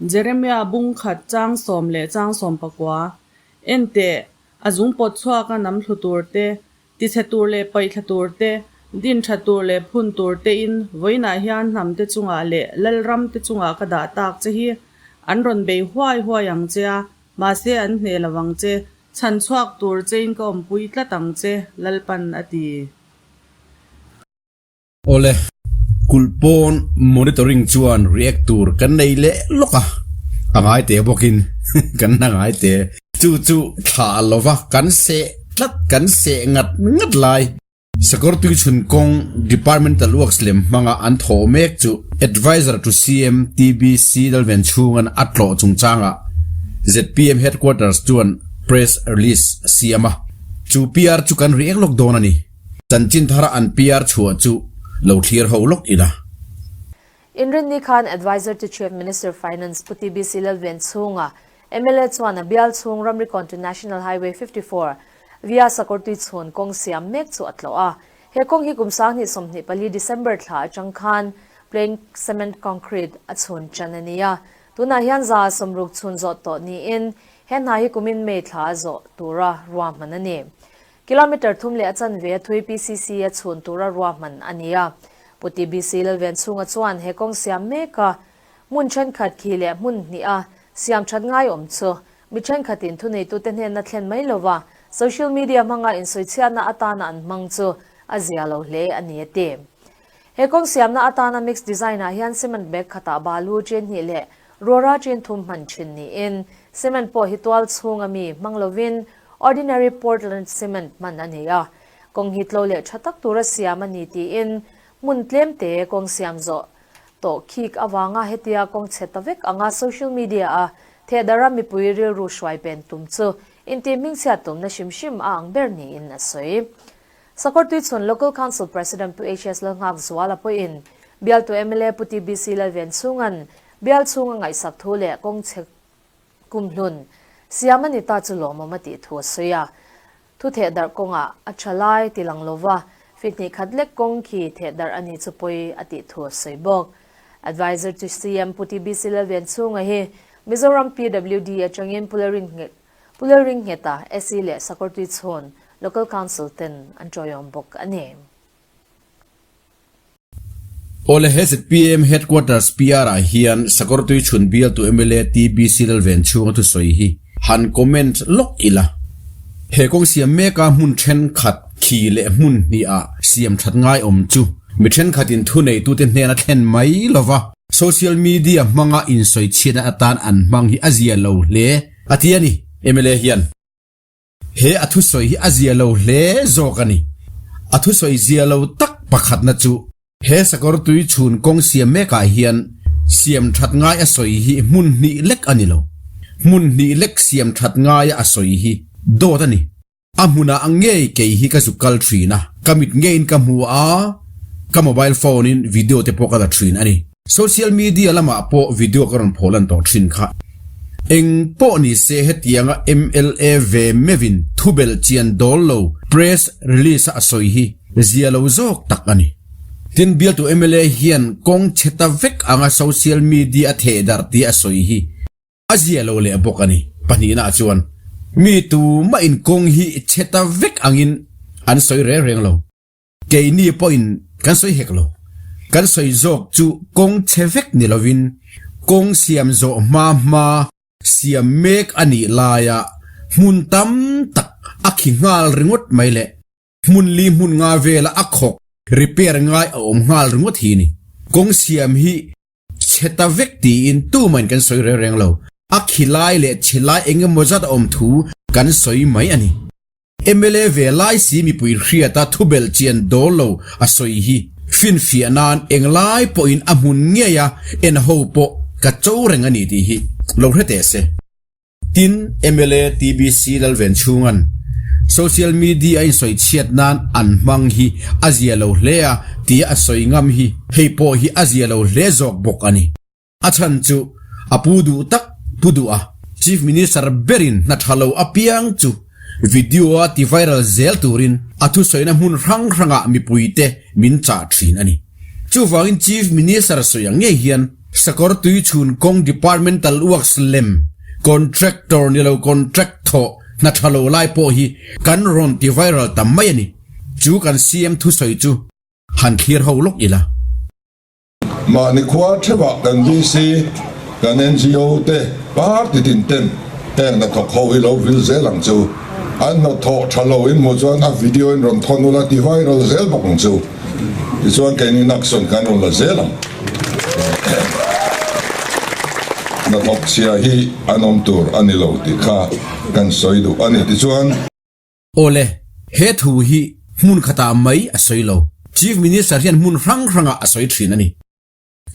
Jeremia bung khat chang sawm leh chang sawm pakua, En teh, a zung pawt chhuaka nam thlu tur te, tichhe tur leh paihthla tur te, din tha tur leh phun tur tein vawiinah hian hnam te chungah leh lalram te chungah ka dah tak che hi. An rawn bei huai huai ang che a, mahse an hneh lo ang che. Chhan chhuak tur chein ka awmpui tlat ang che, Lalpan a ti. Awle, kulh pawn monitoring chuan react tur kan nei leh lawk a, a ngai teh bawkin kan la ngai teh. Chu chu thlah lova kan seh tlat kan seh ngat ngat lai. Sakawr Tuichhun kawng Departmental Works lem hmanga an thawh mek chu Adviser to CM TBC Lalven chhungan a tlawh chungchangah zpm Headquarters chuan press release a siam a, chu PR chu kan react lawk dawn a ni. Chanchin thara an PR chhuah chu lo thlir ho lawk ila. Inrinni khan Adviser to Chief Minister Finance Pu TBC Lalvenchhunga, mla chuan a bial chhung Ramrikawn to National Highway 54 via Sakawrtui chhun kawng siam mek chu a tlawh a. He kawng hi kum 2024 December thla atang khan plain cement concrete a chhun tan a ni a. Tunah hian 60% chhun zawh tawh niin he hna hi kumin May thla a zawh tura ruahman a ni. Kilometre thum leh a chanve a thui PCC a chhun tura ruahman a ni a. Pu TBC Lalvenchhunga chuan he kawng siam mek a, hmun thenkhat khi leh hmun hnih a siam that ngai awm chu mi thenkhatin thuneitute hnenna thlen mai lova social media hmanga insawichhiatna atana an hmang chu a zia lo hle a ni a ti. He kawng siamna atana mix design ah hian cement bag khatah balu chen hnih leh rawra chen thum hman thin niin cement pawh hi tual chhunga mi hmang lovin Ordinary Portland cement hman a ni a, kawng hi tlo leh tha tak tura siam a ni tiin hmun tlem te kawng siam zawh tawh khik avanga hetia kawng chhe ta vek anga social media a thehdara mipui rilru hruai pen tum chu intih hmingchhiat tumna hrim hrim a ang ber niin a sawi. Sakawrtui chhun Local Council President Pu HS Lalnghakzuala pawhin bialtu mla Pu TBC Lalvenchhunga'n bial chhunga ngaihsak thu leh kawng chhe Kumhlun, siam a ni ta chu lawmawm a tih thu a sawi a. Thu thehdarh kawngah a tha lai ti lang lova, fit hnih khat lek kawng khi thehdarh a ni chu pawi a tih thu a sawi bawk. Adviser to CM Pu TBC Lalvenchhunga hi Mizoram PWD atangin Pu Lalringheta, SE leh Sakawrtui chhun Local Council ten an tawiawm bawk a ni. Awle he zpm Headquarters PR ah hian Sakawrtui chhun bialtu mla TBC Lalvenchhunga thusawi hi han comment lawk ila. He kawng siam meka hmun thenkhat khi leh hmun hnih ah siam that ngai awm chu mi thenkhatin thuneitute hnena thlen mai lova social media hmanga insawichhiatna atan an hmang hi a zia lo hle a ti a ni mla hian. He a thusawi hi a zia lo hle zawk a ni. A thusawi zia lo tak pakhatna chu he sakawr tui chhun kawng siam mekah hian siam that ngai a sawi hi hmun hnih lek a ni lo. Hmun hnih lek siam that ngaia a sawi hi dawt a ni. A hmunah ngei kei hi ka zuk kal thin a, ka mit ngeiin ka hmu a, ka mobile phone in video te pawh ka la thin a ni. Social media lamah pawh video ka rawn phaw lan tawh thin kha. Eng pawh ni se hetianga mla ve meuhin thubelh chian dawl lo press release a a sawi hi zia lo zawk tak a ni. Tin bialtu mla hian kawng chhe ta vek anga social media a theh darh tia a sawi hi a zia lo leh bawk a ni. Pahnihna chuan mi tumah in kawng hi chhe ta vek angin an sawi reng reng lo. Keini pawhin kan sawi hek lo. Kan sawi zawk chu kawng chhe vek ni lovin kawng siam zawh hma hma siam mek a nih laia hmun tam tak a khi nghal ringawt mai leh hmun li hmun nga vela a khawk repair ngai a awm nghal ringawt hi ni. Kawng siam hi chhe ta vek tiin tumahin kan sawi reng reng lo. A khi lai leh chhe lai eng emaw zat a awm thu kan sawi mai a ni. Mla ve lai si mipui hriata thubelh chian dawl lo a sawi hi finfiah nan englai pawhin a hmun ngei a en ho pawh ka cho reng a ni tih hi lo hre teh se. Tin, mla TBC Lalvenchhunga'n social media a insawi chhiat nan an hmang hi a zia lo hle a tia a sawi ngam hi hei pawh hi a zia lo hle zawk bawk a ni. A chhan chu a pu duh tak pu duh a, Chief Minister berin hna tha lo apiang chu video a ti viral zel turin a thusawina hmun hrang hrangah mipuite min chah thin a ni. Chuvangin Chief Minister sawi ang ngei hian Sakawrtuichhun kawng Departmental Works lem Contractor ni lo contract thawh hna tha lo lai pawh hi kan rawn ti viral tam mai a ni. Chu kan CM thusawi chu han thlir ho lawk ila. Mahni khua theuhah kan DC, kan NGO te party tin ten heng hnathawk ho hi lo vil zel ang chu. An hnathawh tha lo in hmuh chuan a video in rawn thawn ula ti viral zel bawk ang chu. Tichuan keini action kan rawn la zel ang. Hnathawk chhia hi an awm tur a ni lo tih kha kan sawi duh a ni. Tichuan. Awle, he thu hi hmun khatah mai a sawi lo. Chief Minister hian hmun hrang hrangah a sawi thin a ni.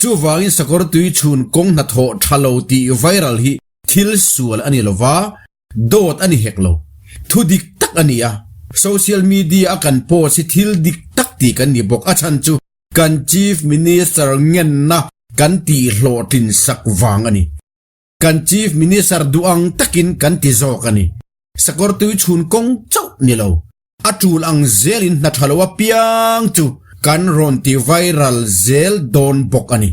Chuvangin sakawr tui chhun kawng hnathawh tha lo tih viral hi thil sual a ni lova, dawt a ni hek lo. Thu dik tak a ni a, social media a kan post hi thil dik tak tih kan ni bawk. A chhan chu kan Chief Minister ngenna kan tihhlawhtlin sak vang a ni. Kan Chief Minister duh ang takin kan ti zawk a ni. Sakawr tui chhun kawng chauh ni lo, a tul ang zelin hna tha lo apiang chu kan rawn ti viral zel dawn bawk a ni.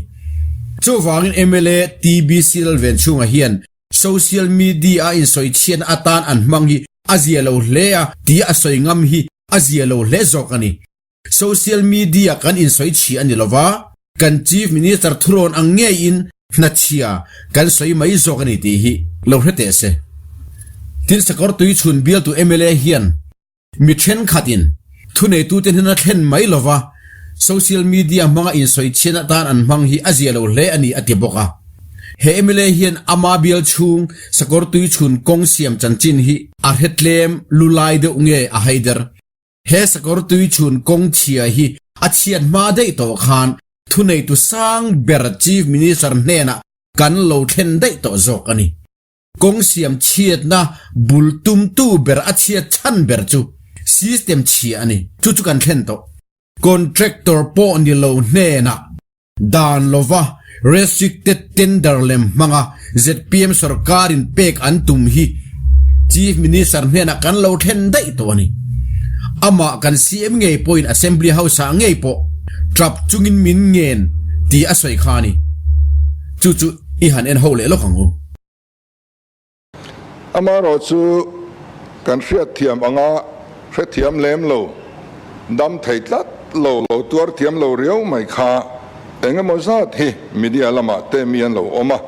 Chuvangin mla TBC Lalvenchhunga hian social media a insawi chhiatna atan an hmang hi a zia lo hle a tia a sawi ngam hi a zia lo hle zawk a ni. Social media kan insawi chhia a ni lova, kan Chief Minister thurawn ang ngeiin hnachhia kan sawi mai zawk a ni tih hi lo hre teh se. Tin sakawr tui chhun bialtu mla hian mi thenkhatin thuneitute hnena thlen mai lova social media hmanga insawi chhian atan an hmang hi a zia lo hle a ni a ti bawk a. He mla hian ama bial chhung sakawr tui chhun kawng siam chanchin hi a hre tlem lulai deuh nge a haider. He sakawr tui chhun kawng chhia hi a chhiat hma daih tawh khan thuneitu sang ber Chief Minister hnenah kan lo thlen daih tawh zawk a ni. Kawng siam chhiatna bul tumtu ber a chhiat chhan ber chu system chhia a ni. Chu chu kan thlen tawh. Contractor pawh ni lo hnenah Dan lova restricted tender lem hmanga zpm sorkarin pek an tum hi Chief Minister hnenah kan lo thlen daih tawh a ni. Amah kan CM ngei pawhin Assembly House-ah ngei pawh tap chungin min ngen tih a sawi kha a ni. Chu chu i han en ho leh lawk ang u. Amaherawhchu, kan hriatthiam anga hrethiam lem lo, dam thei tlat lo, lo tuar thiam lo riau mai kha eng emaw zat hi media lamah te mi an lo awm a,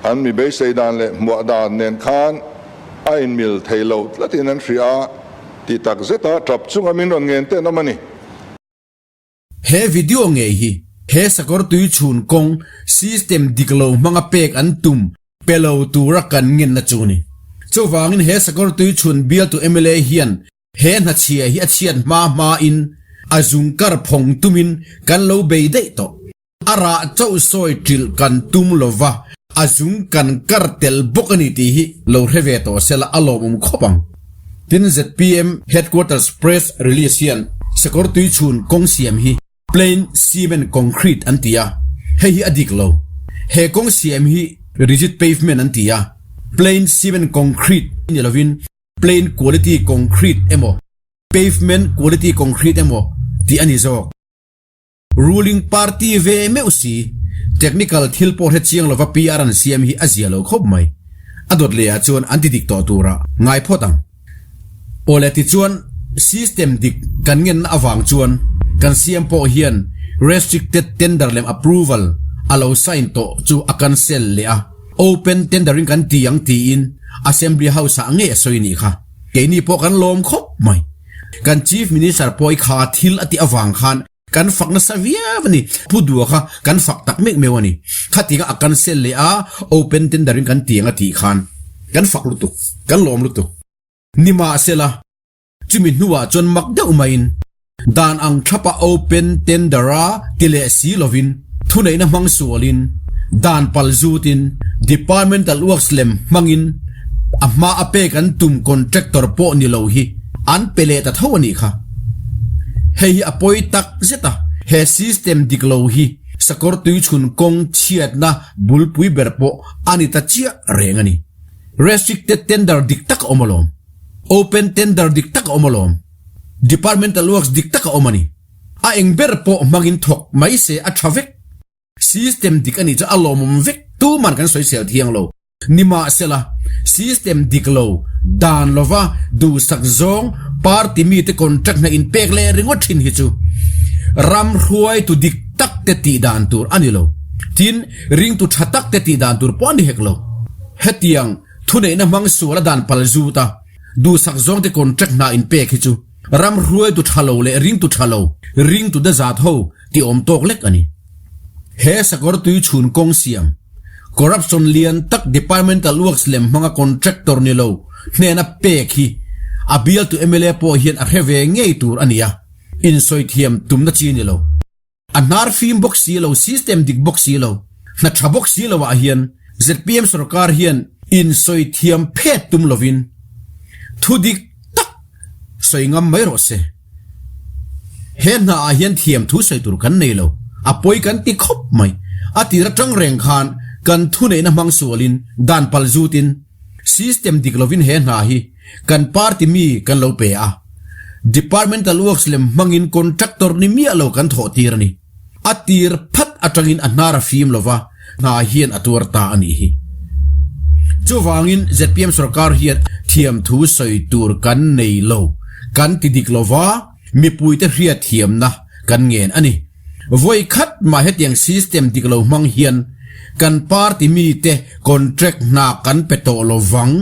an mi beisei dan leh hmuah dan nen khan a inmil thei lo tlatin an hria a, ti tak zeta tap chunga min rawn ngen te an awm a ni. He video ngei hi he sakawr tui chhun kawng system dik lo hmanga pek an tum pe lo tura kan ngenna chu a ni. Chuvangin he sakawr tui chhun bialtu mla hian he hnachhia hi a chhiat hma hmain a zungkar phawng tumin kan lo bei daih tawh. A rah chauh sawi ṭilh kan tum lova, a zung kan kar tel bawk a ni tih hi lo hre ve tawh sela a lawmawm khawp ang. Tin zpm Headquarters Press Release hian sakawr tui chhun kawng siam hi Plain Cement Concrete an ti a, hei hi a dik lo. He kawng siam hi Rigid Pavement an ti a, Plain Cement Concrete ni lovin Plain Quality Concrete emaw Pavement Quality Concrete emaw tih a ni zawk. Ruling party ve meuh si, technical thil pawh hre chiang lova PR an siam hi a zia lo khawp mai. A dawt leh ah chuan an ti dik tawh turah ngai phawt ang. Awle tichuan system dik kan ngenna avang chuan kan siam pawh hian restricted tender lem approval a lo sign tawh chu a cancel leh a, open tendering kan ti ang tiin Assembly House ah ngei a sawi nih kha. Keini pawh kan lawm khawp mai. Kan Chief Minister pawh i kha thil a tih avang khan kan fak nasa viau a ni. Pu Dua kha kan fak tak mek meuh a ni. Khatinga a cancel leh a, open tender in kan ti ang a tih khan kan fak lutuk, kan lawm lutuk. Nimahsela, chumi hnuah chuan mak deuh maiin dan ang thlapa open tender a ti leh si lovin thuneihna hmang sualin dan pal zutin departmental works lem hmangin a hma a pek an tum contractor pawh ni lo hi an pe leh ta tho a nih kha. Hei hi a pawi tak zet a, he system dik lo hi sakawr tui chhun kawng chhiatna bulpui ber pawh a ni ta chiah reng a ni. Restricted tender dik tak a awm alawm. Open tender dik tak a awm alawm. Departmental works dik tak a awm a ni. A eng ber pawh hmangin thawk mai se a tha vek. System dik a nih chu a lawmawm vek tuman kan sawisel thiang lo. Nimahsela, system dik lo, dan lova duhsak zawng party mite contract hna inpek leh ringawt thin hi chu ram hruaitu dik tak te tih dan tur a ni lo. Tin, ringtu tha tak te tih dan tur pawh a ni hek lo. Hetiang thuneihna hmang suala dan pal zut a, duhsak zawng te contract hna inpek hi chu ram hruaitu tha lo leh ringtu tha lo, ringtu dazat ho ti awm tawk lek a ni. He sakawr tui chhun kawng siam, corruption lian tak departmental works lem hmanga contractor ni lo hnena pek hi a bialtu mla pawh hian a hre ve ngei tur a ni a, insawi thiam tumna chi ni lo. A hnar fim bawk si lo, system dik bawk si lo, hna tha bawk si lo ah hian zpm sorkar hian insawi thiam phet tum lovin thu dik tak sawi ngam mai rawh se. He hna ah hian thiam thu sawi tur kan nei lo, a pawi kan ti khawp mai. A tir atang reng khan kan thuneihna hmang sualin dan pal zutin system dik lovin he hna hi kan party mi kan lo pe a, departmental works lem hmangin contractor ni miah lo kan thawh tir a ni. A tir phat atangin a hnar a fim lova, hna hian a tuar ta a nih hi. Chuvangin zpm sorkar hian thiamthu sawi tur kan nei lo, kan ti dik lova, mipuite hriatthiamna kan ngen a ni. Vawi khat mah hetiang system dik lo hmang hian kan party mite contract hna kan pe tawh lovang.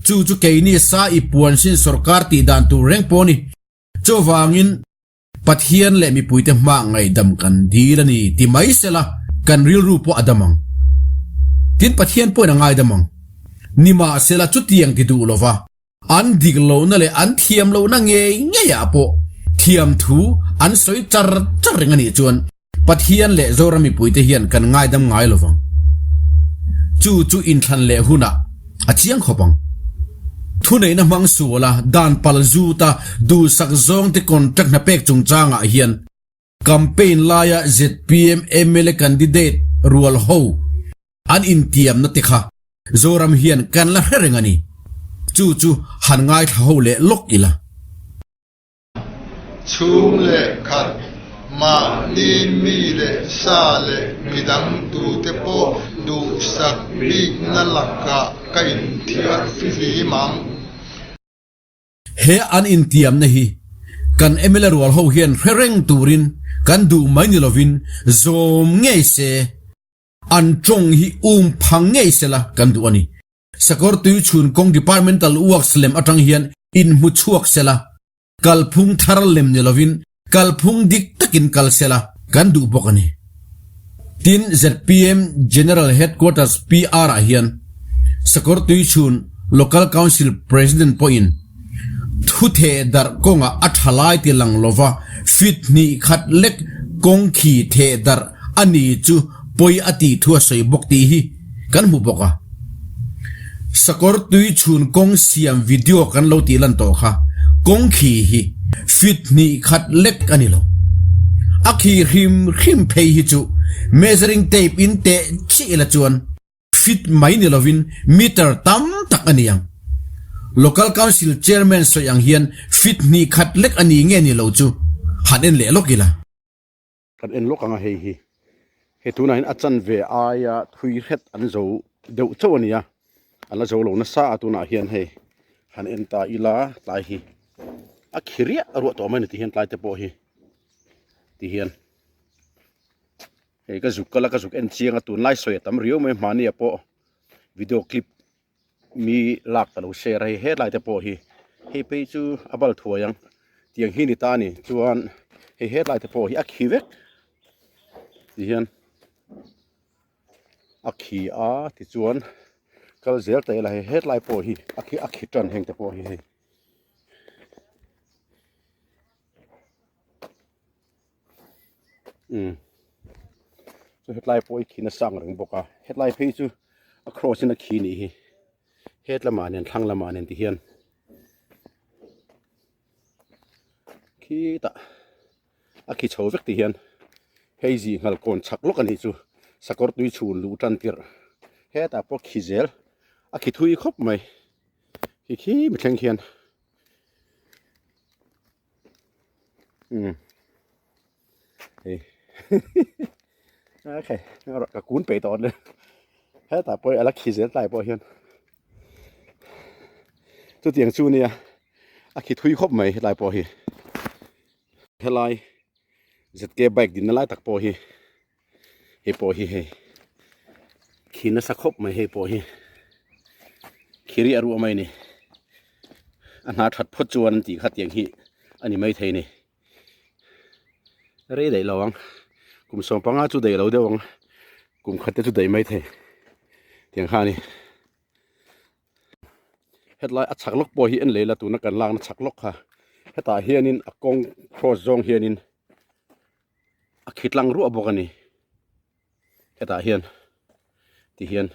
Chu chu keini sa i puan sin sorkar tih dan tur reng pawh a ni. Chuvangin Pathian leh mipuite hma ngaihdam kan dil a ni ti mai sela kan rilru pawh a dam ang. Tin Pathian pawhin a ngaidam ang. Nimahsela chutiang ti duh lova an dik lohna leh an thiam lohna ngei ngeiah pawh thiamthu an sawi char char reng a nih chuan Pathian leh Zoram mipuite hian kan ngaidam ngai lo vang. Chu chu inthlan leh hunah a chiang khawp ang. Thuneihna hmang suala dan pal zuta duhsak zawngte contract hna pek chungchangah hian campaign laia zpm mla candidate rual ho an intiamna te kha Zoram hian kan la hre reng a ni. Chu chu han ngaithla ho leh lawk ila. Chhung leh khat, mahni mi leh sa leh midang tute pawh duhsak bikna lakah ka inthiar fihlim ang. He an intiamna hi kan mla rual ho hian hre reng turin kan duh mai ni lovin zawm ngei se, an tawng hi um phang ngei sela kan duh a ni. Sakawr tui chhun kawng Departmental Works lem atang hian inhmu chhuak sela, kalphung thar lem ni lovin kalphung dik takin kal sela kan duh bawk a ni. Tin, zpm General Headquarters PR ah hian Sakawr tui chhun Local Council President pawhin thu theh darh kawngah a tha lai ti lang lova fit hnih khat lek kawng khi theh darh a ni chu pawi a tih thu a sawi bawk tih hi kan hmu bawk a. Sakawr tui chhun kawng siam video kan lo tih lan tawh kha kawng khi hi fit hnih khat lek a ni lo. A khi hrim hrim phei hi chu measuring tape in teh chiah ila chuan fit mai ni lovin meter tam tak a ni ang. Local Council Chairman sawi ang hian fit hnih khat lek a ni nge ni lo chu han en leh lawk ila. Kan en lawk ang a hei hi. Hei tunah hian a chanve aia thui hret an zo deuh chauh a ni a, an la zo lo nasa a tunah hian hei han en ta ila tlai hi a khi riah ruah tawh mai a ni ti hian tlai te pawh hi ti hian hei ka zuk kal a ka zuk en chiang a tunlai sawi a tam riau mai hmani ah pawh video clip mi lak ka lo share a hei hetlai te pawh hi hei phei chu a bal thuai ang tiang hi ni ta a ni chuan hei hetlai te pawh hi a khi vek ti hian a khi a tichuan kal zel ta ila hei hetlai pawh hi a khi a khi tan heng te pawh hi hei. Umm chu hetlai pawh hi khi nasa ang reng bawk a hetlai phei chu a cross in a khi nih hi het lamah nen thlang lamah nen ti hian khitah a khi chho vek ti hian hei zih nghal kawn chhak lawk a nih chu sakawr tui chhun luh tan tirh hetah pawh khi zel a khi thui khawp mai khi khi mi thleng khian. Umm hei. Okay, ka kun pe tawh le. Hetah pawh hi a la khi zel tlai pawh hian. Chutiang chu nia a khi thui khawp mai hetlai pawh hi. Helai ZK bike dinna lai tak pawh hi hei pawh hi hei khi nasa khawp mai hei pawh hi khi riah ruah mai a ni. A hna that phawt chuan an tih kha tiang hi a ni maithei a ni. Rei daih lo ang kum 15 chu daih lo deuh ang kum khat te chu daih mai thei tiang kha a ni hetlai a chhak lawk pawh hi en leh ila tuna kan lakna chhak lawk kha hetah hianin a kawng cross zawng hianin a khi tlang ruah bawk a ni hetah hian ti hian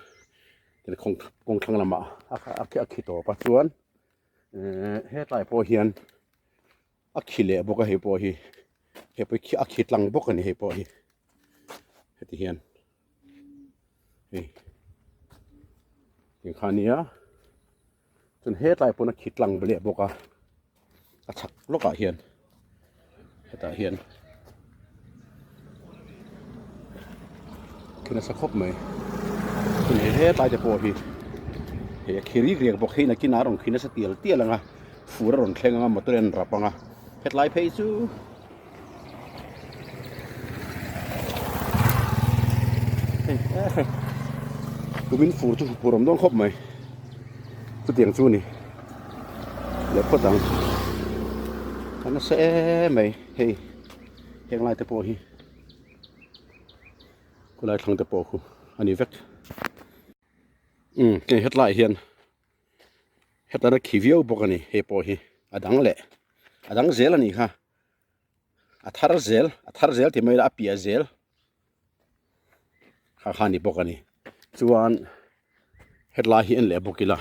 kawng thlang lamah a khi tawp a chuan hetlai pawh hian. A khi leh bawk a hei pawh hi hei pawh hi a khi tlang bawk a ni hei pawh hi heti hian hei tiang kha a nia chuan hetlai pawn a khi tlang leh bawk a a chhak lawkah hian hetah hian khi nasa khawp mai chuan hei hetlai te pawh hi hei a khi rik riak bawk hei nakin a rawn khi nasa tial tial ang a. Fur a rawn thleng anga motor in rap anga hetlai phei chu tumin fur chu fur awm dawn khawp mai chutiang chu a ni leh phawt ang a nasa em mai hei heng lai te pawh hi khulai thlang te pawh khu a ni vek umm hei hetlaiah hian. Hetana khi viau bawk a ni hei pawh hi a dang leh a dang zel a nih kha a thar zel a thar zel tih mai ila a piah zel kha kha a ni bawk a ni chuan hetlai hi en leh bawk ila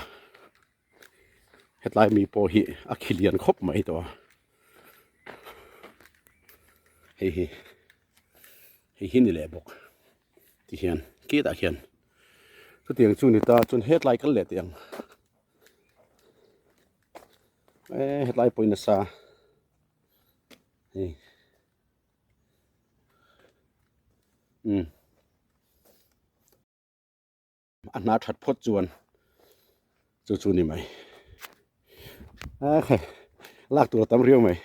hetlai mi pawh hi a khi lian khawp mai tawh a hei hi hei hi ni leh bawk. Ti hian kitah khian chutiang chu ni ta chuan hetlai kal leh teh ang eh hetlai pawhin nasa hei um a hna that phawt chuan chu chu ni mai ah lak tur a tam riau mai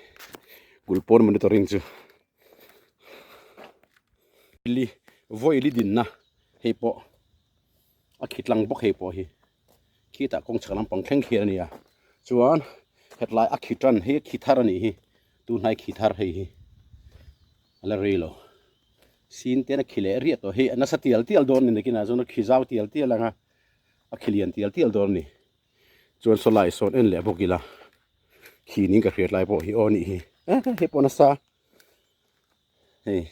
kul pawn monitoring chu li vawi li dinna hei pawh a khi tlang bawk hei pawh hi khitah kawng chhak lampang thleng khian a ni a chuan hetlai a khi tan hi khi thar a nih hi tunhnai khi thar hei hi a la rei lo sin te a khi leh riat tawh hi a nasa tial tial dawn a ni nakinah chuan a khi zau tial tial ang a a khi lian tial tial dawn a ni chuan saw lai sawn en leh bawk ila khi ning ka hriat lai pawh hi aw nih hi eh hei pawh nasa hei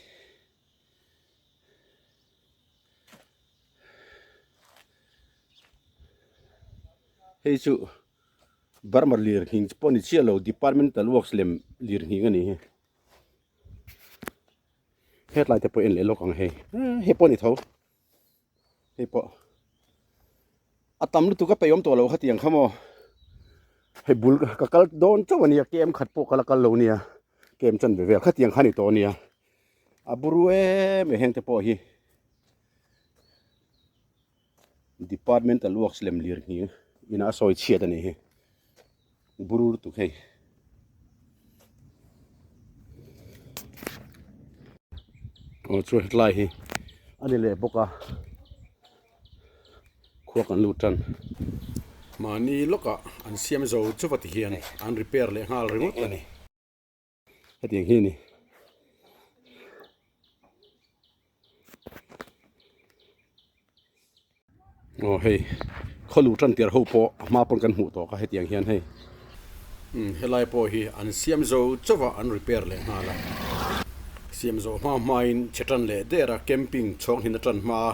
hei chu Burma lirnghing pawh ni chiah lo departmental works lem lirnghing a ni hi. Hetlai te pawh en leh lawk ang hei hei pawh a ni tho hei pawh a tam lutuk a peihawm tawh loh kha tiang kha maw hei bul ka kal dawn chauh a nia kem khat pawh ka la kal lo nia kem chan ve vel kha tiang kha a ni tawh a nia a buru em em heng te pawh hi departmental works lem lir nghing ina a sawi chhiat a ni hi buru lutuk hei. Aw chu hetlai hi a ni leh bawk a khua kan lut tan mahni lawkah an siam zo chuva ti hian an repair leh nghal ringawt a ni. Hetiang hi a ni. Aw hei khawlu tan tir ho pawh a hma pawn kan hmuh tawh kha hetiang hian hei. Umm helai pawh hi an siam zo chauh a an repair leh nghal a. Siam zawh hma hmain chhe tan leh der a camping chhawng hin a tan hma a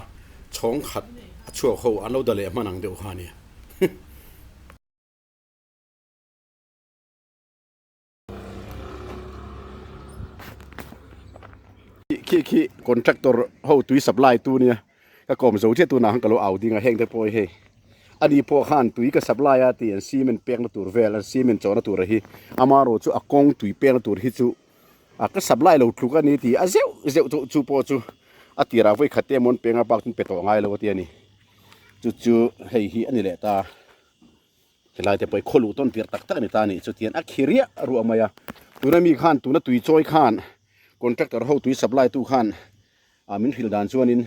chhawng khat a chhuak ho an lo da leh hman ang deuh kha a nia. Khi khi contractor ho tui supply tu nia ka kawm zo chiah tunah khan ka lo au ding a heng te pawh hi hei ani pawh khan tui ka supply a tih an cement pekna tur vel an cement chawhna tur hi amaherawh chu a kawng tui pekna tur hi chu a ka supply lo tluk a ni tih a zeuh zeuh chu chu pawh chu. A tirah vawi khat te emaw an peng a bak chu an pe tawh ngai lo a ti a ni. Chu chu hei hi a ni leh ta. Helai te pawh hi khaw luh tawn tir tak tak a ni ta a nih chu tihian a khi riah ruah mai a. Tuna mi khan tuna tui chawi khan contractor ho tui supply tu khan ah min hrilh dan chuanin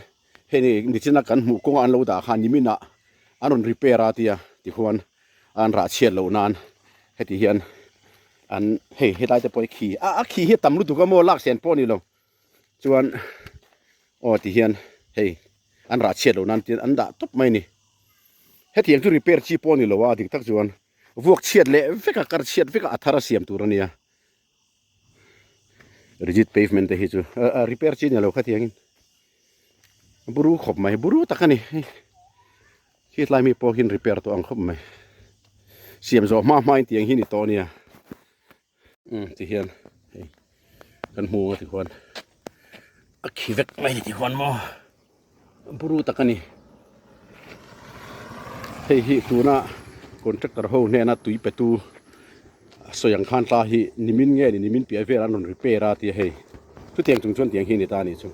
hei ni nichina kan hmuh kawnga an lo dah khan niminah an rawn repair a tia tikhuan an rah chhiat loh nan heti hian an hei helai te pawh hi khi a a khi hi a tam lutuk a maw lak sen pawh a ni lo chuan aw ti hian hei an rah chhiat loh nan tian an dah tawp mai a ni hetiang chu repair chi pawh a ni lo a dik tak chuan vuak chhiat leh vek a kar chhiat vek a a thar a siam tur a nia. Rigid pavement te hi chu repair chi ni lo khatiangin buru khawp mai buru tak a ni hei khi tlai mi pawh hian repair tawh ang khawp mai siam zawh hma hma in tiang hi ni tawh a nia umm ti hian hei kan hmu ang a ti khuan a khi vek mai ni ti khuan maw buru tak a ni hei hi tuna contractor ho hnena tui pe tu sawi ang khan tla hi nimin nge ni nimin piah vel an rawn repair a tia hei chutiang chung chuan tiang hi a ni ta a nih chu.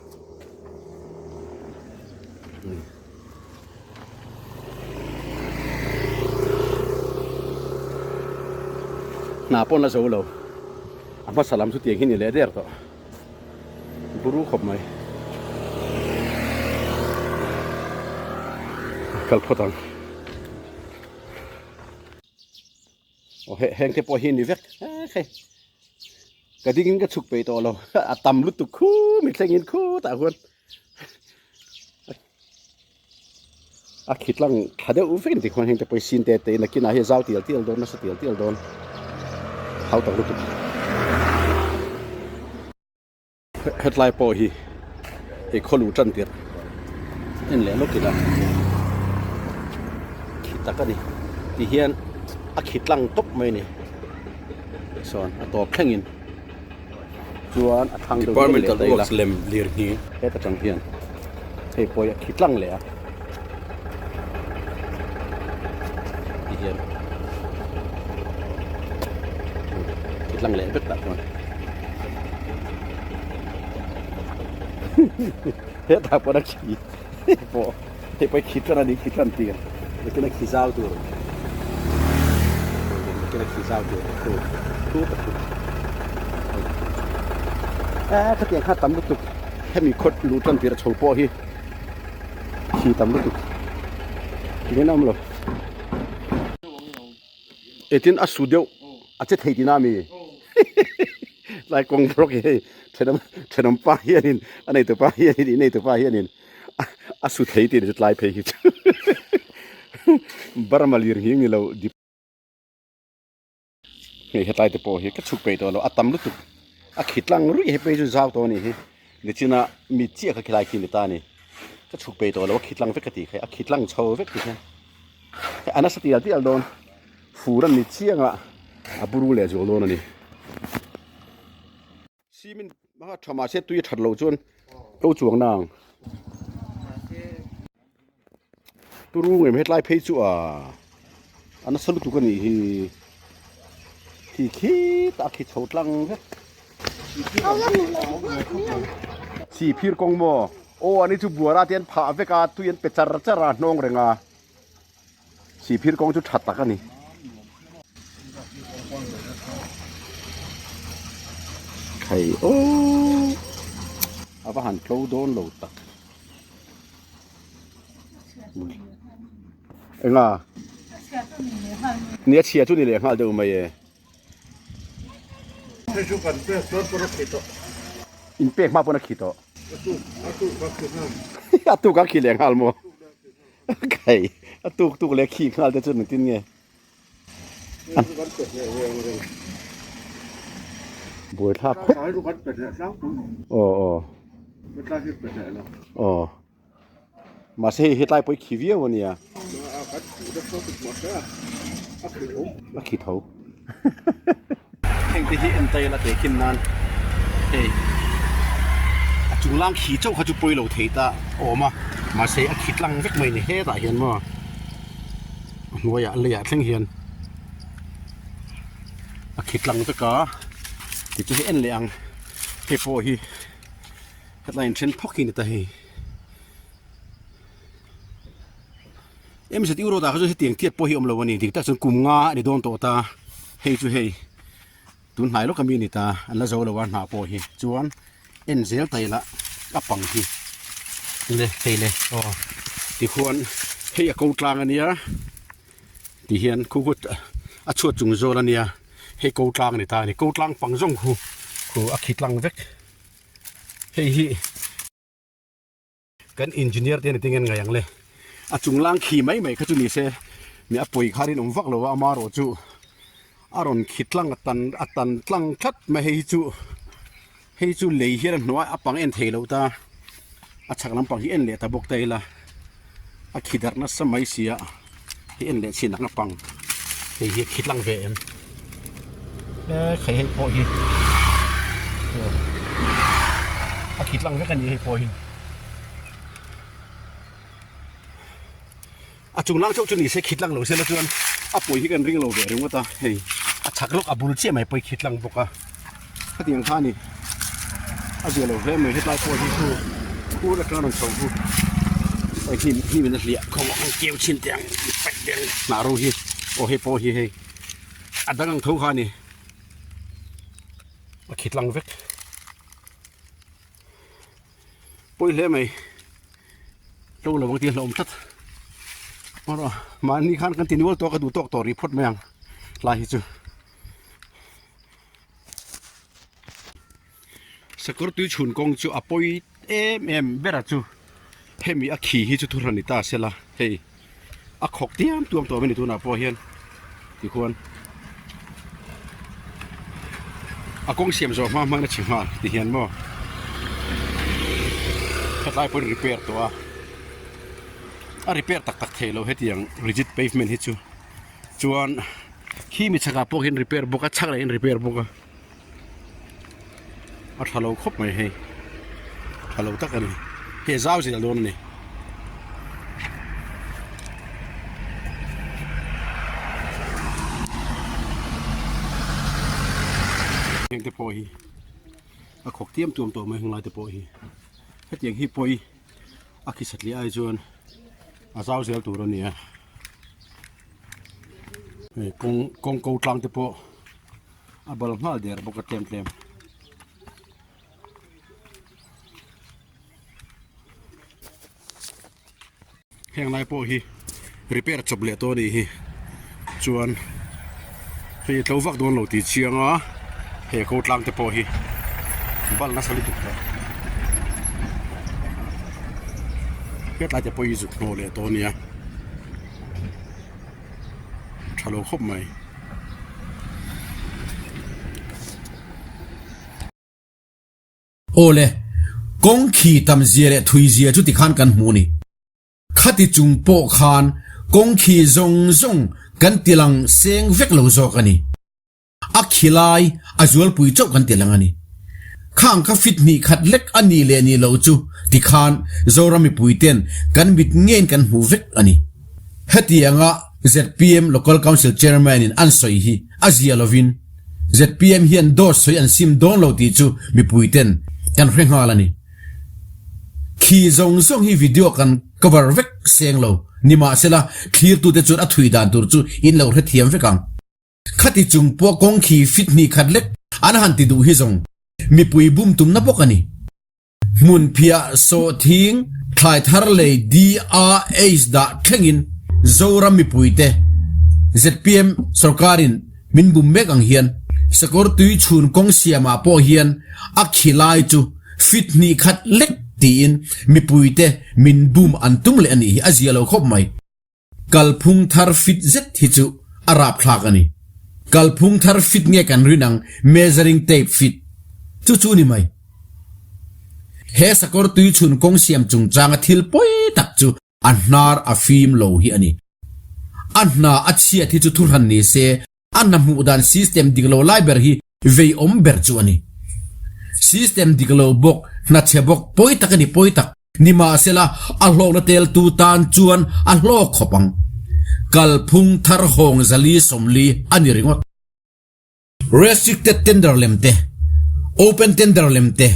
Hna pawn a zo lo a hmasa lam chu tiang hi ni leh der tawh. Buru khawp mai. Kal phawt ang. Aw he heng te pawh hi ni vek hei. Ka ding in ka chhuk peih tawh lo. A tam lutuk khu mi thleng in khu tah huan. A khi tlang tha deuh vek in ti khuan heng te pawh hi sin te te in a kinah hian zau tial tial dawn nasa tial tial dawn. Hau tak lutuk. Hetlai pawh hi hei khaw luh tan tirh en leh lawk ila khi tak a ni ti hian a khi tlang tawp mai a ni sawn a tawp thleng in chuan a thlang deuh hi en leh ta ila heta tang hian hei pawh hi a khi tlang leh a ti hian khi tlang leh vek tah chuan. Hetah pawh a khi pawh hei pawh hi khi tlan a ni khi tlan tir nakin a khi zau tur nakin a khi zau tur thu thu ta thu a khatiang kha tam lutuk hemi khawt luh tan tir a chho pawh hi khi tam lutuk nen a awm lo etin a su deuh a che thei tina mi lai kawng bawk hi hei thenawm thenawm pa hianin a neitu pa hianin i neitu pa hianin a su thei tih chu tlai phei hi chu Burma lir hi ni lo dip hei hetlai te pawh hi ka chhuk peih tawh lo a tam lutuk a khi tlang ruih hi phei chu zau tawh a nih hi nichina mi chiah kha khilai khi ni ta a ni ka chhuk peih tawh lo a khi tlang vek ka tih kha a khi tlang chho vek ti hian a nasa tial tial dawn fur a ni chiang a a buru leh zual dawn a ni. Simin hmanga tha mahse tui a that loh chuan to chuang na ang. Turu ngem hetlai phei chu a a nasa lutuk a nih hi. Khi khi ta khi chho tlang vek. Chi phir kawng maw? Aw ani chu buara te an phah vek a tui an pe char char a hnawng reng a. Sihphir kawng chu tha tak a ni. Khai aww a va han tlo dawn lo tak. Enga? Nia chhia chu ni leh nghal deuh mai e. In pek hma pawn a khi tawh. A tuk a khi leh nghal maw? Kai a tuk tuk leh khi nghal te chu engtin nge buai thlak khawp aw aw aw mahse hei hetlai pawh hi khi viau ania a khi tho Heng te hi en tail a tehkhin nan hei a chung lang khi chauh kha chu pawi lo thei ta a awm a mahse a khi tlang vek mai ni hetah hian maw a hnuaiah leiah thleng hian a khi tlang vek a tichu hei en leh ang hei pawh hi hetlai in then phawk hi ni ta hei. MZU road ah kha chuan hetiang tiat pawh hi awm lo a ni dik tak chuan kum nga a ni dawn tawh ta hei chu hei tun hnai lawk ami a ni ta an la zo lo a hnah pawh hi chuan en zel ta ila a pang hi le hei le aw tikhuan hei a ko tlang a nia ti hian khu khu a chhuat chung zawl a nia hei ko tlang a ni ta a ni ko tlang pang zawng khu khu a khi tlang vek hei hi. Kan engineer te ni tinge an ngaih ang le. A chung lang khi mai mai kha chu ni se mi a pawi kha rinawm vak lo a amarawh chu a rawn khi tlang a tan a tan tlang tlat mai hei hi chu hei chu lei hian a hnuai a pang en thei lo ta a chhak lampang hi en leh ta bawk ta ila a khi darh nasa mai si a hei en leh chin ang a pang hei hi a khi tlang ve em e khai hei pawh hi a khi tlang vek a ni hei pawh hi a chung lang chauh chu ni se khi tlang lo se la chuan a pawi hi kan ring lo ve ringawt a hei a chhak lawk a bul chiah mai pawh hi khi tlang bawk a khatiang kha a ni a zia lo hle mai hetlai pawh hi chu khur atanga rawn chho chu hei hnim hnim in a hliah khawm a ang keu chhin teh ang paih teh ang hnah ro hi aw hei pawh hi hei a dang ang tho kha a ni a khi tlang vek pawi hle mai tlo lo ang tih a hlauhawm tlat mahni khan kan ti nual tawk a duh tawk tawh rih phawt mai ang tlai hi chu. Sakawr tui chhun kawng chu a pawi em em ber a chu hemi a khi hi chu thu hran ni ta se la hei a khawk tiam tuam tawh mai ni tunah pawh hian tikhuan a kawng siam zawh hma hma in a chhe nghal ti hian maw hetlai pawhin repair tawh a a repair tak tak thei lo hetiang rigid pavement hi chu chuan. Khi mi chhakah pawh hian repair bawk a chhak leh in repair bawk a a tha lo khawp mai hei tha lo tak a ni hei a zau zel dawn a ni. Heng te pawh hi a khawk tiam tuam tawh mai heng lai te pawh hi hetiang hi pawi a khi satliah ai chuan a zau zel tur a ni a. Hei kawng kawng ko tlang te pawh a bal nghal der bawk a tlem tlem. Heng lai pawh hi repair chawp leh tawh a nih hi chuan hei a tlo vak dawn lo tih chiang a he ko tlang te pawh hi bal nasa lutuk tawh hetlai te pawh hi zuk hnawh leh tawh a nia. Tha lo khawp mai. Awle, kawng khi tam zia leh thui zia chu tikhan kan hmu ni. Khati chung pawh khan kawng khi zawng zawng kan tilang seng vek lo zawk a ni. A khi lai a zualpui chauh kan ti lang a ni. Khang kha fit hnih khat lek a nih leh nih loh chu tikhan Zoram mipuiten kan mit ngeiin kan hmu vek a ni. Hetianga zpm Local Council Chairman in an sawi hi a zia lovin zpm hian dawt sawi an sim dawn lo tih chu mipuiten kan hre nghal a ni. Khi zawng zawng hi video kan cover vek seng lo. Nimahsela thlirtute chuan a thui dan tur chu in lo hrethiam vek ang. Khati chung pawh kawng khi fit hnih khat lek an han ti duh hi zawng mipui bum tumna bawk a ni. Hmunphiah sawhthing thlai thar lei DRH dah thlengin Zoram mipuite zpm sorkarin min bum mek ang hian sakawr tui chhun kawng siamah pawh hian a khi lai chu fit hnih khat lek tiin mipuite min bum an tum leh a nih hi a zia lo khawp mai. Kalphung thar fit zet hi chu a rapthlak a ni. Kalphung thar fit nge kan rin ang measuring tape fit chu chu ni mai. He sakawr tui chhun kawng siam chungchanga thil pawi tak chu a hnar a fim lo hi a ni. A hna a chhiat hi chu thuhran ni se A hna hmuh dan system dik lo lai ber hi veiawm ber chu a ni. System dik lo bawk, hna chhe bawk, pawi tak a ni pawi tak. Nimahsela, a hlawkna teltu tan chuan a hlawk khawp ang. Kalphung thar hawng zali 40 a ni ringawt. Restricted tender lem te, open tender lem te,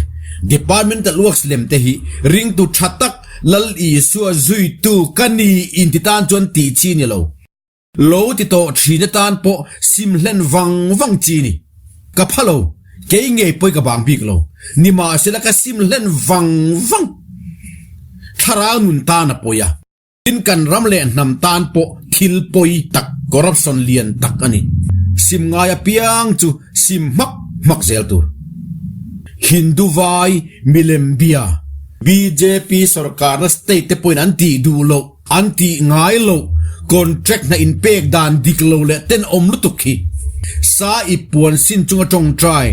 departmental works lem te hi ringtu tha tak. Lal Isua zuitu ka ni inti tan chuan tih chi ni lo. Lo ti tawh thin atan pawh sim hlen vang vang chi ni. Ka pha lo, kei ngei pawi ka bang bik lo. Nimahsela ka sim hlen vang vang. Thlarau nun tan a pawi a. Tin kan ram leh hnam tan pawh thil pawi tak, corruption lian tak a ni. Sim ngai apiang chu sim hmak hmak zel tur. Hindu vai milem bia, bjp sorkarna state te pawhin an tih duh loh, an tih ngai loh, contract hna inpek dan dik lo leh tenawm lutuk hi. Sa i puan sin chunga tawngtai,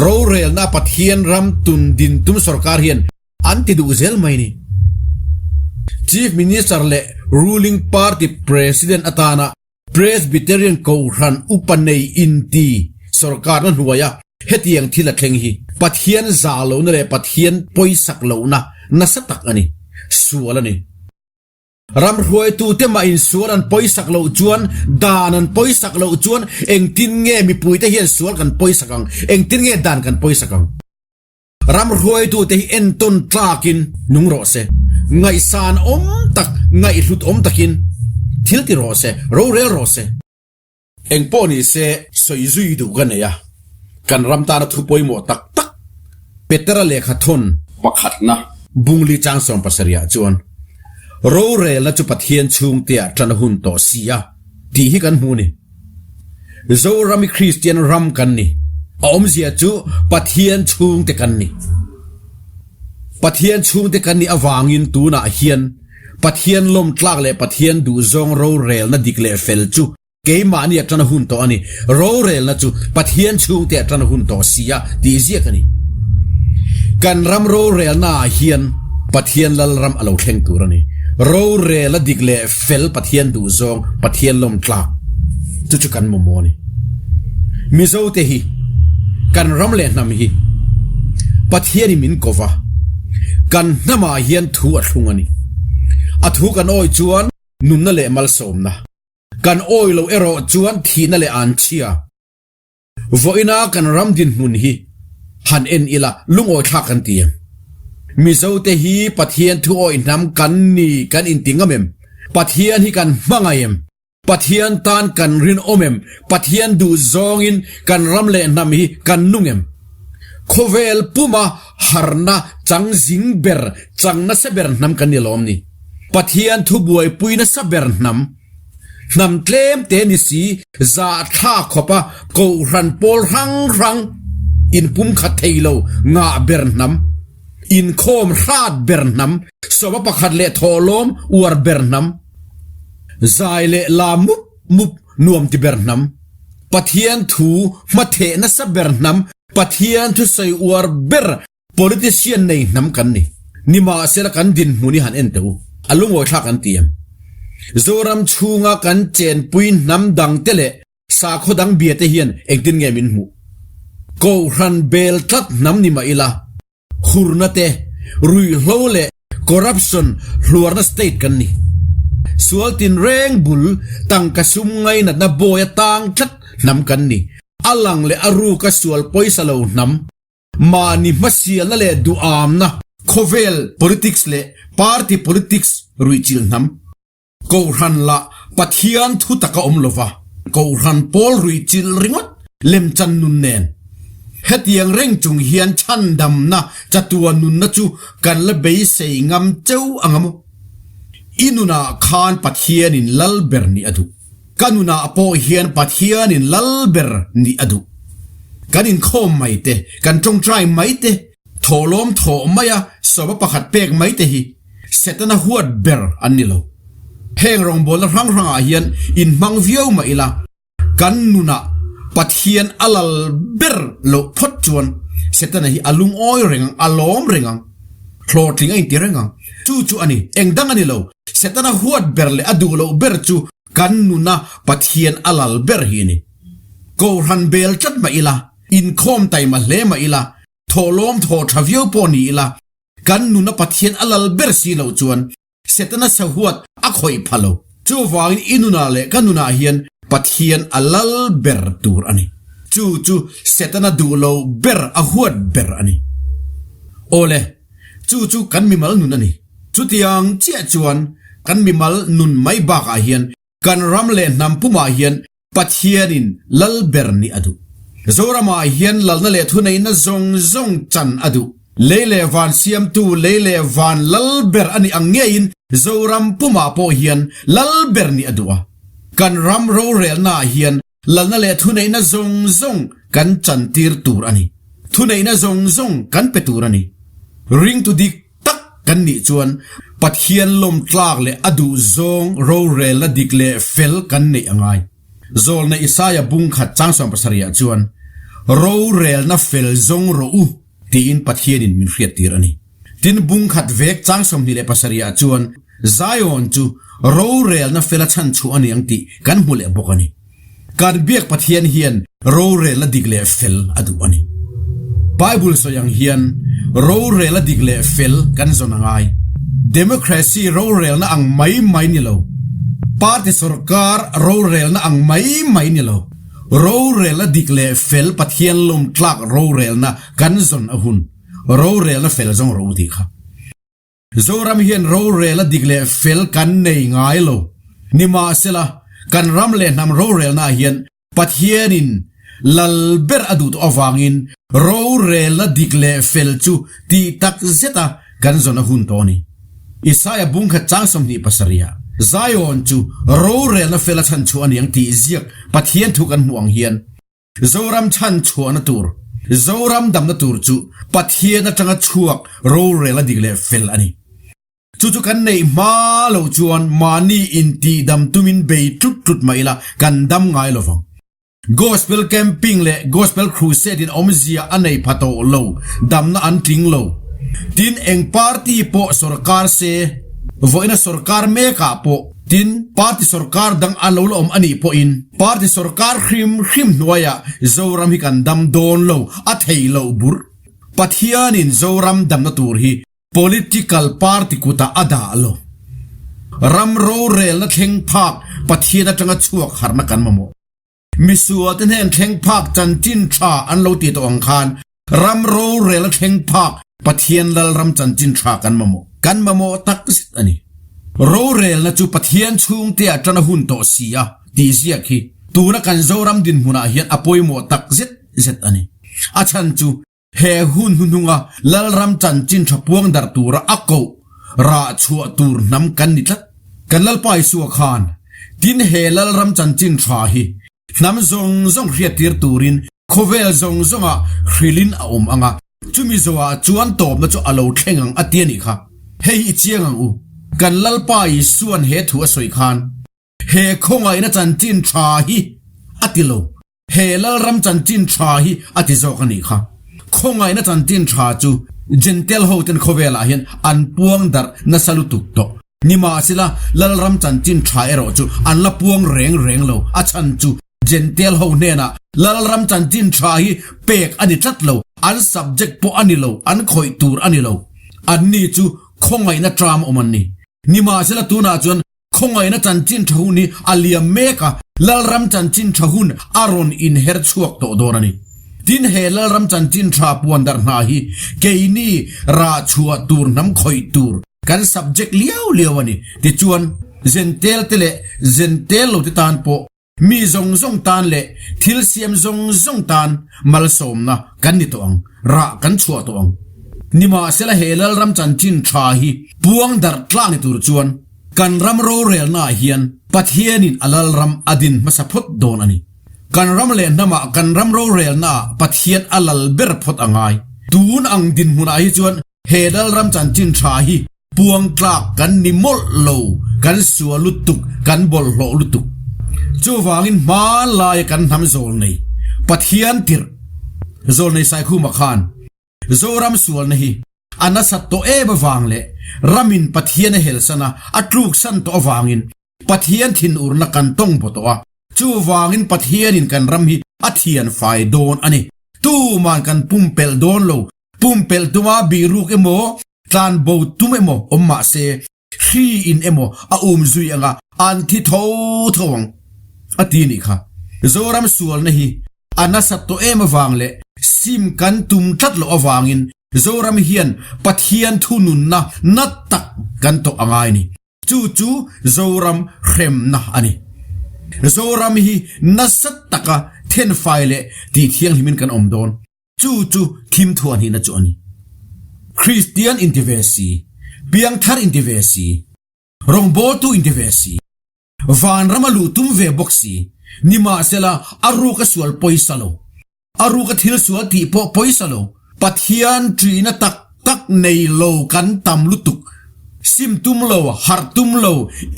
rorelna Pathian ram tun din tum sorkar hian An ti duh zel mai ni. Chief Minister leh ruling party President atana Presbyterian Kohhran upa nei inti sorkarna hnuaia hetiang thil a thleng hi Pathian zah lohna leh Pathian pawisak lohna nasa tak a ni. Sual a ni. Ram hruaitute mah insual an pawisak loh chuan, dan an pawisak loh chuan engtin nge mipuite hian sual kan pawisak ang, engtin nge dan kan pawisak ang? Ram hruaitute hi entawn tlakin nung rawh se, ngaihsan awm tak, ngaihhlut awm takin thil ti rawh se, rorel rawh se. Eng pawh ni se sawi zui duh ka nei a, kan ram tana thu pawimawh tak tak Petera lehkha thawn pakhatna Bungli chang 70 ah chuan rorelna chu Pathian chhungteah tan a hun tawh si a tih hi kan hmu ni. Zoram i Kristian ram kan ni. A awmzia chu Pathian chhungte kan ni. Pathian chhungte kan nih avangin tunah hian Pathian lawmtlak leh Pathian duhzawng rorelna dik leh fel chu keimahni a tan a hun tawh a ni. Rorelna chu Pathian chhungte a tan a hun tawh si a tih ziak a ni. Kan ram rorelna ah hian Pathian Lalram a lo thleng tur a ni. Rorelna dik leh fel Pathian duhzawng, Pathian lawmtlak chu chu kan mamawh a ni. Mizote hi kan ram leh hnam hi Pathianin min ko va, kan hnamah hian thu a thlung a ni. A thu kan awi chuan nunna leh malsawmna, kan awi loh erawh chuan thihna leh anchhia. Vawiina kan ram dinhmun hi han en ila lungawi thlak kan ti em? Mizote hi Pathian thu awih hnam kan ni kan inti ngam em? Pathian hi kan hmangaih em? Pathian tan kan rinawm em? Pathian duh zawngin kan ram leh hnam hi kan nung em? Khawvel puma harna chang zing ber, chang nasa ber hnam kan ni lawm ni? Pathian thu buaipui nasa ber hnam. Hnam tlem te ni si, zah thla khawp a kohhran pawl hrang hrang inpum khat thei lo ngah ber hnam, inkhawm hrat ber hnam, sawma pakhat leh thawhlawm uar ber hnam, zai leh la mup mup nuam ti ber hnam, Pathian thu hmatheh nasa ber hnam, Pathian thusawi uar ber Politician nei hnam kan ni. Nimahsela kan dinhmun hi han en teh u. A lungawithlak an ti em? Zoram chhunga kan chenpui hnam dangte leh sakhaw dang biate hian engtin nge min hmuh? Kohhran bel tlat hnam ni mah ila, hurna te, ruihhlo leh corruption hluarna state kan ni. Sual tinreng bul tangka sum ngainatna bawi a tang tlat hnam kan ni. A lang leh a ruka sual pawisa lo hnam. Mahni hmasialna leh duhamna khawvel politics leh party politics ruihchilh hnam. Kohhran lah Pathian thu taka awm lova Kohhran pawl ruihchilh ringawt lemchan nun nen. Hetiang reng chung hian chhandamna chatuan nunna chu kan la beisei ngam cheu ang a maw? I nunah khan Pathianin lal ber nih a duh. Ka nunah pawh hian Pathianin lal ber nih a duh. Kan inkhawm mai te, kan tawngtai mai te, thawhlawm thawh maia sawma pakhat pek mai te hi Setana huat ber an ni lo. Heng rawngbawlna hrang hrangah hian inhmang viau mah ila, kan nunah Pathian a lal ber loh phawt chuan Setana hi a lungawi reng ang, a lawm reng ang. Hlawhtling a inti reng ang. Chu chu a ni, eng dang a ni lo. Setana huat ber leh a duh loh ber chu kan nuna Pathian a lal ber hi a ni. Kohhran bel tlat mah ila, inkhawm taima hle mah ila, thawhlawm thaw tha viau pawh ni ila, kan nuna Pathian a lal ber si loh chuan Setana sahuat a khawih pha lo. Chuvangin i nunah leh ka nunah hian Pathian a lal ber tur a ni. Chu chu Setana duh lo ber a huat ber a ni. Awle, chu chu kan mimal nun a ni. Chutiang chiah chuan kan mimal nun mai bakah hian kan ram leh hnam pumah hian Pathianin lal ber nih a duh. Zoramah hian lalna leh thuneihna zawng zawng chan a duh. Lei leh van siamtu lei leh van lal ber a nih ang ngeiin Zoram pumah pawh hian lal ber nih a duh a. Kan ram rorelnaah hian lalna leh thuneihna zawng zawng kan chantir tur a ni. Thuneihna zawng zawng kan pe tur a ni. Ringtu dik tak kan nih chuan Pathian lawm tlak leh a duh zawng rorelna dik leh fel kan neih a ngai. Zawlna Isaia bung khat chang 70 ah chuan, Rorelna fel zawng rawh u tiin Pathianin min hriattir a ni. Tin, bung khat vek chang 27 ah chuan Zion chu rorelna fela chhan chhuah a ni ang tih kan hmu leh bawk a ni. Kan biak Pathian hian rorelna dik leh fel a duh a ni. Bible sawi ang hian rorelna dik leh fel kan zawn a ngai. Democracy rorelna ang mai mai ni lo, party sorkar rorelna ang mai mai ni lo, rorelna dik leh fel Pathian lawmtlak rorelna kan zawn a hun. Rorelna fel zawng rawh u tih kha. Zoram hian rorel a dik leh fel kan nei ngai lo. Nimahsela, kan ram leh hnam rorelnaah hian Pathianin lal ber a duh tawh avangin rorelna dik leh fel chu tih tak zeta kan zawn a hun tawh a ni. Isaia bungkhat chang 27 ah Zion chu rorelna fel a chhan chhuah a ni ang tih ziak Pathian thu kan hmuh ang hian, Zoram chhan chhuahna tur, Zoram damna tur chu Pathian atanga chhuak rorel a dik leh fel a ni. Chu chu kan neih hma lo chuan mahni intihdam tumin bei tlut tlut mah ila kan dam ngai lo vang. Gospel Camping leh Gospel Crusade in awmzia a nei pha tawh lo, damna an tling lo. Tin, eng party pawh sorkar se, vawiina sorkar mekah pawh, Tin, party sorkar dang a lo la awm a nih pawhin party sorkar hrim hrim hnuaiah Zoram hi kan dam dawn lo, a thei loh burh. Pathianin Zoram damna tur hi political party kutah a dah lo. Ram rorelna thleng phak Pathian atanga chhuak harhna kan mamawh. Misual te hnen thleng phak chanchin tha an lo ti tawh ang khan ram rorel a thleng phak Pathian Lalram chanchin tha kan mamawh. Kan mamawh tak zet a ni. Rorelna chu Pathian chhungte ah tan a hun tawh si a tih ziak hi tuna kan Zoram dinhmunah hian a pawimawh tak zet zet a ni. A chhan chu He hun hnuhnunga Lalram chanchin tha puang darh tura a koh rah chhuah tur hnam kan ni tlat. Kan Lalpa Isua khan tin he Lalram chanchin tha hi hnam zawng zawng hriattir turin khawvel zawng zawngah hrilhin a awm ang a, chumi zawhah chuan tawpna chu a lo thleng ang a ti a nih kha. Hei hi i chiang ang u. Kan Lalpa Isua'n he thu a sawi khan he khawngaihna chanchin tha hi a ti lo. He Lalram chanchin tha hi a ti zawk a nih kha. Khawngaihna chanchin tha chu Jentail hoten khawvelah hian an puang darh nasa lutuk tawh. Nimahsela, Lalram chanchin tha erawh chu an la puang reng reng lo. A chhan chu Jentail ho hnenah Lalram chanchin tha hi pek a ni tlat lo, an subject pawh a ni lo, an khawih tur a ni lo. Anni chu khawngaihna tram awm an ni. Nimahsela tunah chuan Khawngaihna chanchin tha hun hi a liam mek a, Lalram chanchin tha hun a rawn inher chhuak tawh dawn a ni. Tin, he Lalram chanchin tha puan darh hna hi keini rah chhuah tur hnam khawih tur kan subject liau liau a ni. Tichuan, Zentel te leh Zentel lo te tan pawh Mi zawng zawng tan leh thil siam zawng zawng tan malsawmna kan ni tawh ang, rah kan chhuah tawh ang. Nimahsela he Lalram chanchin tha hi puang darh tlak ni tur chuan kan ram rorelnaah hian Pathianin a Lalram a din hmasa phawt dawn a ni. Kan ram leh hnamah kan ram rorelnaah Pathian a lal ber phawt a ngai. Tun ang dinhmunah hi chuan he Lalram chanchin tha hi Puang tlak kan ni mawlh lo, kan sua lutuk, kan bawlhhlawh lutuk. Chuvangin hmanlaia kan hnam zawlnei, Pathian tirh, zawlnei Saikhuma khan Zoram sualna hi a nasat tawh em avang leh ramin Pathian a helsan a, a tluksan tawh avangin Pathian thinurna kan tawng baw tawh a, chuvangin Pathianin kan ram hi a thian fai dawn a ni. Tuman kan pumpelh dawn lo, Pumpelh tuma bihruk emaw, tlanbo tum emaw awm mah se, hri in emaw a um zui anga an thi tho tho ang, a ti nih kha. Zoram sualna hi a nasat tawh em avang leh sim kan tum tlat loh avangin. Zoram hian Pathian thununna na tak kan tawh a ngai ni. Chu chu Zoram hremna a ni. Zoram hi nasa taka thenfai leh tihthianghlimin kan awm dawn. Chu chu thim thuah hnihna chu a ni. Kristian inti ve si, piangthar inti ve si, rawngbawltu inti ve si, vanram a luh tum ve bawk si, nimahsela a ruk a sual pawisa lo, a ruk a thil sual tih pawh pawisa lo, Pathian ṭihna tak tak nei lo kan tam lutuk, sim tum lo, harh tum lo,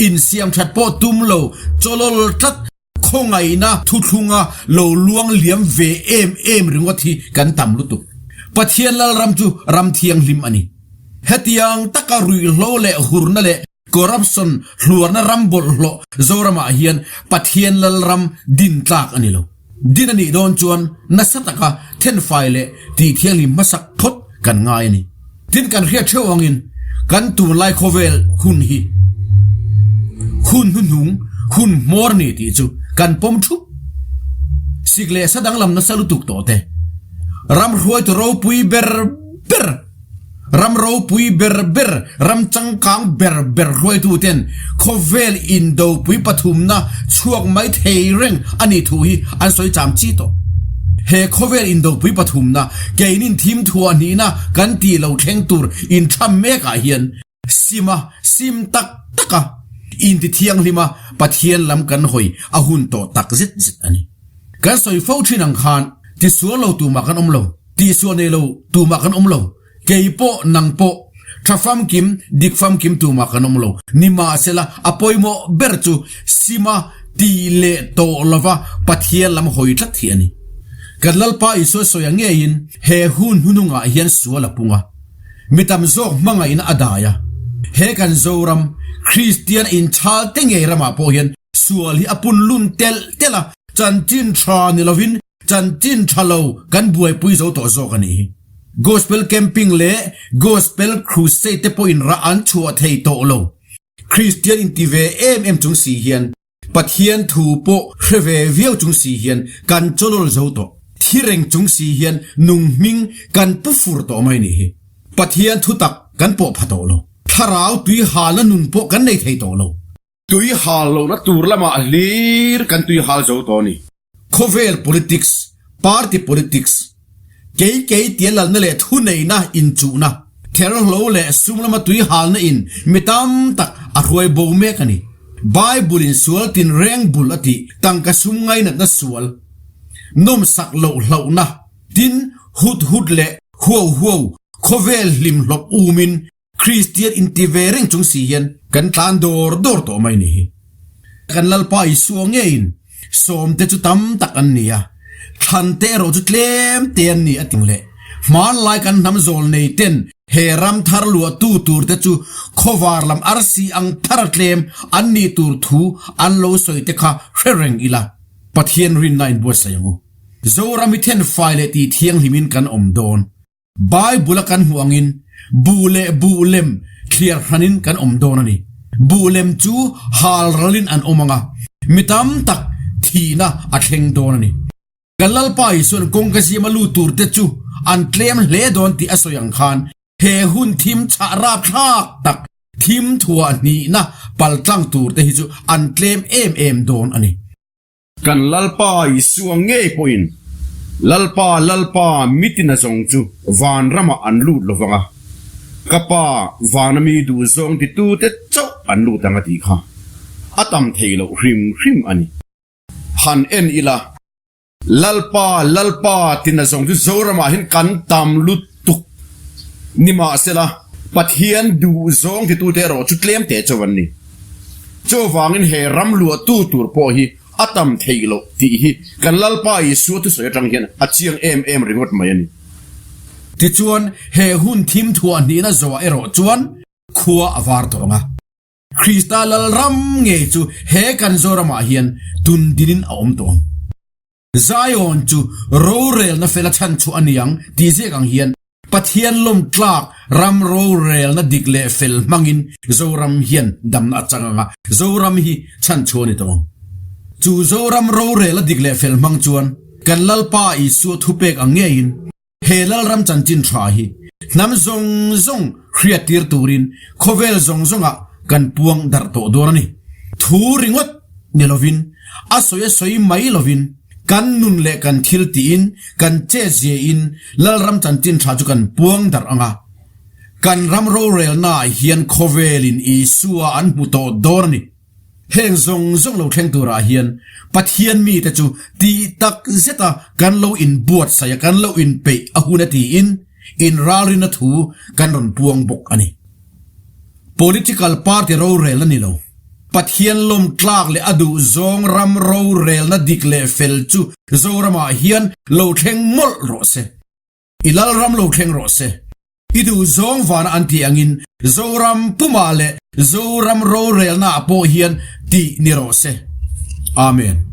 insiamṭhat pawh tum lo, chawlawl tlat Khawngaihna thuthlunga lo luang liam ve em em ringawt hi kan tam lutuk. Pathian Lalram chu ram thianghlim a ni. Hetiang taka ruihhlo leh hurna leh corruption hluarna ram bawlhhlawh Zoramah hian Pathian Lalram din tlak a ni lo. Din a nih dawn chuan nasa taka thenfai leh tihthianghlim hmasak phawt kan ngai a ni. Tin kan hriat theuh angin kan tunlai khawvel hun hi hun hnuhnung hun hmawr ni tih chu kan pawm thup. Sik leh sa danglam nasa lutuk tawh te, ram hruaitu ropui ber ber, ram ropui ber ber, ram changkang ber ber hruaitu ten khawvel indopui pathumna chhuak mai thei reng a nih thu hi an sawi cham chi tawh. He khawvel indopui pathumna keinin thim thuah hnihna kan tih lo thleng tur intham mekah hian sima sim tak taka inti thianghlima Pathian lam kan hawi a hun tawh tak zet zet a ni. Kan sawi fo thin ang khan tisual lo tumah kan awm lo, tihsual nei lo tumah kan awm lo. Kei pawh, nang pawh, tha famkim, dik famkim tumah kan awm lo. Nimahsela, a pawimawh ber chu sima tih leh tawh lova Pathian lam hawi tlat hi a ni. Kan Lalpa Isua sawia ngeiin he hun hnunungah hian sual a pung a, mi tam zawk hmangaihna a dai a. He kan Zoram, Kristian inchhal te ngei ramah pawh hian sual hi a pun lun telh telh a, chanchin tha ni lovin Chanchin tha lo kan buaipui zo tawh zawk a nih hi. Gospel Camping leh Gospel Crusade te pawhin rah an chhuah thei tawh lo. Kristian inti ve em em chung si hian, Pathian thu pawh hre ve viau chung si hian kan chawlawl zo tawh. Thi reng chung si hian nung hming kan pu fur tawh mai nih hi. Pathian thutak kan pawh pha tawh lo. Thlarau tui halna nun pawh kan nei thei tawh lo. Tui hal lohna tur lamah hlir kan tui hal zo tawh a ni. Khawvel politics, party politics, kei kei tia lalna leh thuneihna inchuhna, therhlo leh sum lama tui halna in mi tam tak a hruai bo mek a ni. Bible in sual tinreng bul a tih tangka sum ngainatna sual, nawmsak loh hlauhna, tin hut hut leh huau huau khawvel hlimhlawp umin Kristian inti ve reng chung si hian kan tlan dawr dawr tawh mai ni hi. Kan Lalpa Isua ngeiin sawmte chu tam tak an ni a, thlante erawh chu tlem te an ni a ti leh. Hmanlai kan hnam zawl nei ten he ram thar luahtu turte chu khawvar lam arsi ang thar tlem an nih tur thu an lo sawi te kha hre reng ila Pathian rinna inbuatsaih ang u. Zoram hi thenfai leh tih thianghlimin kan awm dawn. Bible-a kan hmuh angin buh leh buh lem thliar hranin kan awm dawn a ni. Buh lem chu hal ralin an awm ang a, mi tam tak thihna a thleng dawn a ni. Kan Lalpa Isua'n kawngka siama lut turte chu an tlem hle dawn tih a sawi ang khan he hun thim chhah rapthlak tak thim thuah hnihna paltlang turte hi chu an tlem em em dawn a ni. Kan Lalpa Isua ngei pawhin, Lalpa, Lalpa, mitin a zawng chu van ramah an lut lo vang a, ka Pa vana mi duh zawng titute chauh an lut ang a tih kha a tam thei loh hrim hrim a ni. Han en ila, Lalpa, Lalpa tina zawng chu Zoramah hian kan tam lutuk. Nimahsela, Pathian duh zawng titute erawh chu tlem teh chauh an ni. Chuvangin he ram luahtu tur pawh hi a tam theih loh tih hi kan Lalpa Isua thusawi atang hian a chiang em em ringawt mai a ni. Tichuan, he hun thim thuah hnihna zawhah erawh chuan khua a var tawh ang a. Krista Lalram ngei chu he kan Zoramah hian tun dinin a awm tawh ang. Zion chu rorelna fela chhan chhuah a ni ang tih ziak ang hian Pathian lawm tlak ram rorelna dik leh fel hmangin Zoram hian damna a chang ang a, Zoram hi chhan chhuah a ni tawh ang. Chu Zoram rorelna dik leh fel hmang chuan kan Lalpa Isua thupek ang ngeiin. He Lalram chanchin tha hi hnam zawng zawng hriattir turin khawvel zawng zawngah kan puang darh tawh dawn a ni. Thu ringawt ni lovin, a sawi a sawi mai lovin, kan nun leh kan thil tiin, kan chetziain Lalram chanchin tha chu kan puang darh ang a. Kan ram rorelnaah hian khawvelin Isua an hmu tawh dawn a ni. Heng zawng zawng lo thleng turah hian Pathian mite chu tih tak zeta kan lo inbuatsaih a, kan lo inpeih a hun a tiin inralrina thu kan rawn puang bawk a ni. Political party rorelna ni lo, Pathian lawm tlak leh a duh zawng ram rorelna dik leh fel chu Zoramah hian lo thleng mawlh rawh se. I Lalram lo thleng rawh se. I duh zawng vana an tih angin Zoram pumah leh Zoram rorelnaah pawh hian tih ni rawh se. Amen.